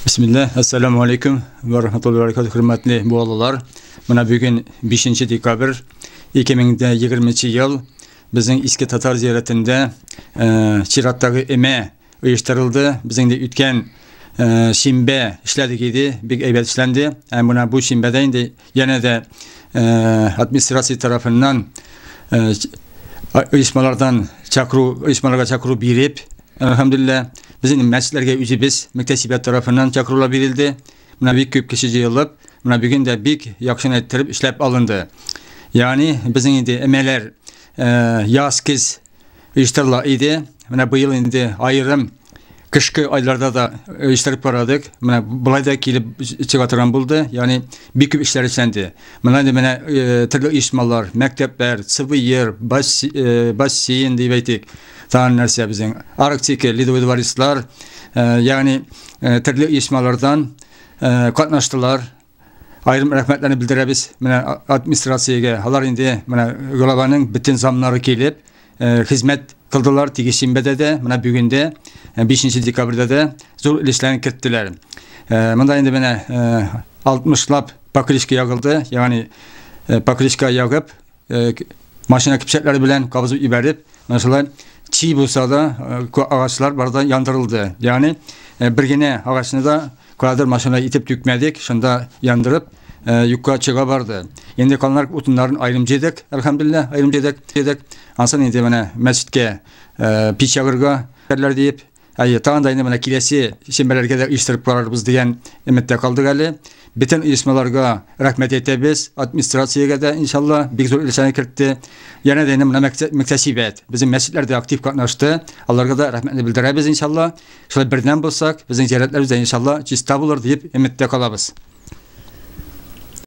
Бисмилла, ассаламу алейкум ва рахматуллахи ва баракатух, хөрмәтле буалылар. Менә бүген 5 декабрь 2020 ел безнең Иске Татар зиратында чираттагы өмә оештырылды. Безнең дә үткән шимбә эшләдек иде, бик әйбәт эшләнде. Ә менә бу шимбәдә инде янә дә администрация тарафыннан оешмалардан чакыру, оешмаларга чакыру биреп, әлхәмдүлилләһ, безнең мәчетләргә үзебез мөхтәсибәт тарафыннан чакырулар бирелде. Менә бик күп кеше җыелып, менә бүген дә бик яхшы иттереп эшләп алынды. Ягъни безнең инде өмәләр яз көз оештырыла иде. Менә быел инде аерым кышкы айларда да оештырып карадык. Менә болай да килеп чыга торган булды. Ягъни бик күп эшләр эшләнде. Менә инде менә төрле оешмалар, мәктәпләр, ЦВЕР, бассейн дип әйтик. Тагын нәрсә безнең Арктика, Ледовый дворецлар, ягъни төрле оешмалардан катнаштылар. Аерым рәхмәтләрне белдерәбез менә администрациягә. Алар инде менә главаның бөтен замнары килеп, хезмәт кылдылар теге шимбәдә дә, менә бүген дә, 5 декабрьдә дә зур өлешләрен керттеләр. Монда инде менә 60лап покрышка ягылды, ягъни покрышка ягып, машина кипшәкләре белән кабызып ибәреп, менә шулай чи булса да агачлар барда яндырылды. Ягъни бер генә агачны да кадр машина итеп түкмәдек, шунда яндырып, юкка чыга барды. Инде калганнар утыннарын аерым җыйдык, әлхәмдүлилләһ, аерым җыйдык, җыйдык. Ансын инде менә мәчеткә пич ягырга керләр диеп, әйе, тагын да инде менә киләсе шимбәләргә дә оештырып карарбыз дигән өметтә калдык әле. Бөтен оешмаларга рәхмәт әйтәбез, администрациягә дә, иншалла, бик зур өлешен кертте. Янә дә инде менә мөхтәсибәт, безнең мәчетләр дә актив катнашты. Аларга да рәхмәтне белдерәбез, иншалла. Шулай бердәм булсак, безнең зияратларыбыз да, иншалла, чиста булыр дип өметтә калабыз.